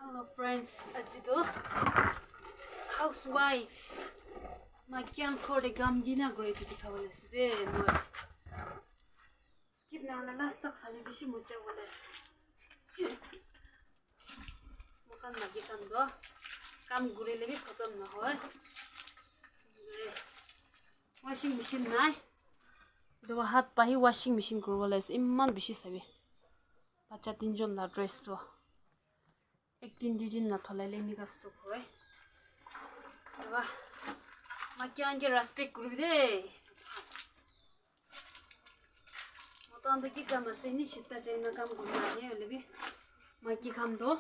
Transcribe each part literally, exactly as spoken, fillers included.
Hello friends, aji toh housewife makian ghor de kam kinang kure etu dikhabole ase de moi. Skip nahoile last tak sabi, bishi moja hobole ase. Moikhan maiki khan toh kam kurile bi khotom nohoi. Washing machine nai. Etu hat pa hi washing machine kuribole ase, iman bishi sabi. Bacha tinjon la dress toh ek din dui din la dhulai le enika stock hoi. Etu maiki khan ke respect kuribi de. Mota khan toh ki kam ase, eni shifta jaina kam kurina ahe hoile bi maiki khan toh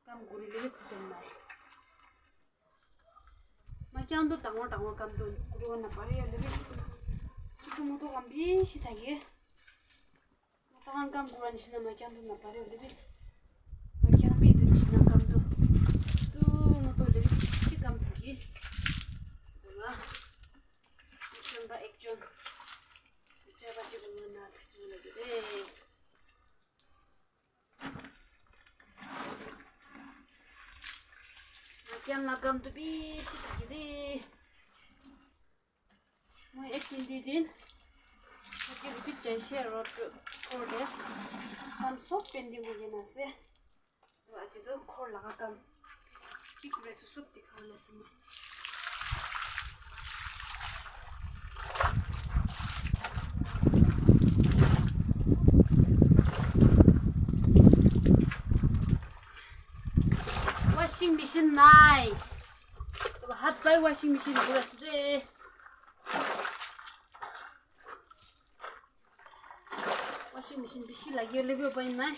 kam kurile bi khotom nai. Maiki khan toh dangor dangor kam toh kuribo napare hoile bi chutu mutu kam bishi thake. Mota khan kam kura nishina maiki khan toh napare hoile bi, maiki khan bi etu nishina kam toh chutu mutu hoile bi bishi kam thake. Etu la ekjon ba ekjon bacha bachi kurina thakibo lage de. Maiki khan la kam toh bishi thake de. Moi ek din dui din thaki repeat jaise, road toh ghor de kam sob pending hoi kena ase. Toh aji toh ghor laga kam ki kuri ase sob dikhabole ase moi. Washing machine nai. Toh hat pai washing machine kuri ase de. Washing machine bishi lagi hoile bi upai nai.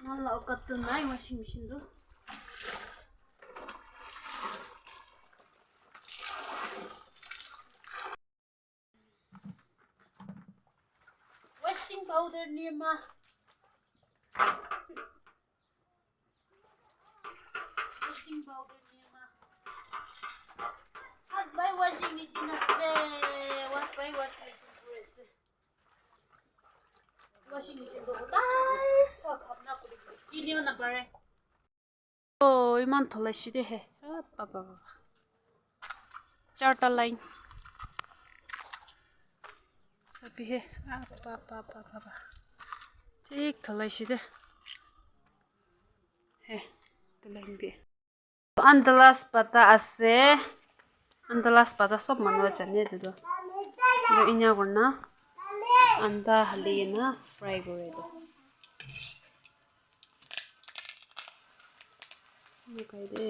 Moikhan la aukat toh nai washing machine toh. Washing powder Nirma. Washing powder Nirma. Hat pai washing machine ase. Hat pai washing machine kuri ase. Washing machine toh nice sa bhabna kuri kuri kinibo napare. Oh, iman dhulaishe de he. Ah, baba, baba. Charta line. Sabi he. Ah, baba, baba, baba. Thik dhulaishe de. He, etu line bi. Andalas pata ase. Andalas pata sob manu jane etu toh. Etu enia kurina anda hali kena fry kure toh. Enika de.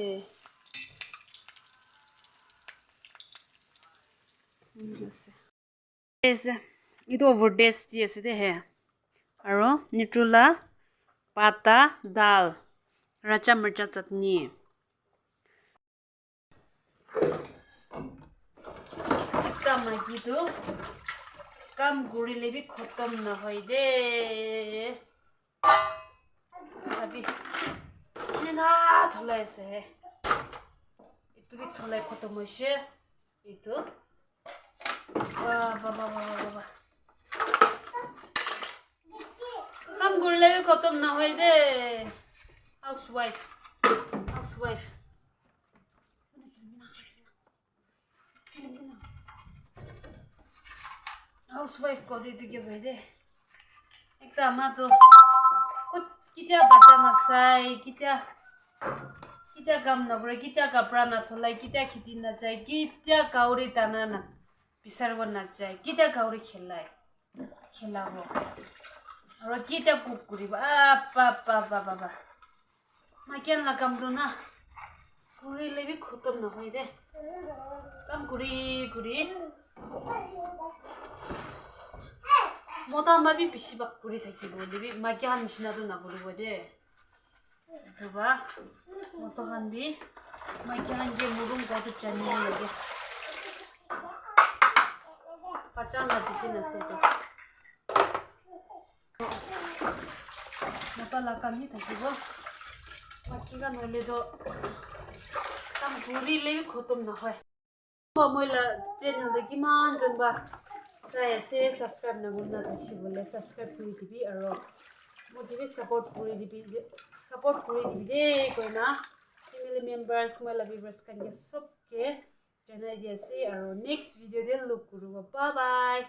Ase. Ase. Etu over taste di ase de he. Aro neutral la pata dal, raja mircha chutney. Ekta maiki toh kam kurile bi khotom nahoi de. Sabi. Ene na dhulai ase he. Etu bi dhulai khotom hoise. Etu. Wah, wah, wah. Kam kurile bi khotom nahoi de. Housewife. Housewife. Housewife kote etu ke hoide. Ekta ama toh kot ketia bacha nasai, ketia, ketia kam nakore, ketia kapra nadhulai, ketia kheti najai, ketia gauri dana nabisaribo najai, ketia gauri khelai, khelabo. Aro ketia cook kuribo. Ah, pa, pa, pa, pa, pa. Maiki khan la kam toh na, kurile bi khotom nahoi de. Kam kuri kuri. Mota khan bi bishi bhag kuri thakibo hoile bi, maiki khan nishina toh nakuribo de. Etu ba, mota khan bi, maiki khan ke murum koto janibo lage. Bacha khan la dikhi na ase toh. Mota la kam hi thakibo. Maiki khan hoile toh kam kurile bi khotom nahoi. Moi la channel toh kiman jon ba sai ase, subscribe nakurina thakishe koile subscribe kuri dibi aro Mo ki bi support kuri dibi, support kuri dibi de koina family members, moi laga viewers khan ke sob ke janai di ase, aro next video de log kuribo. Bye bye.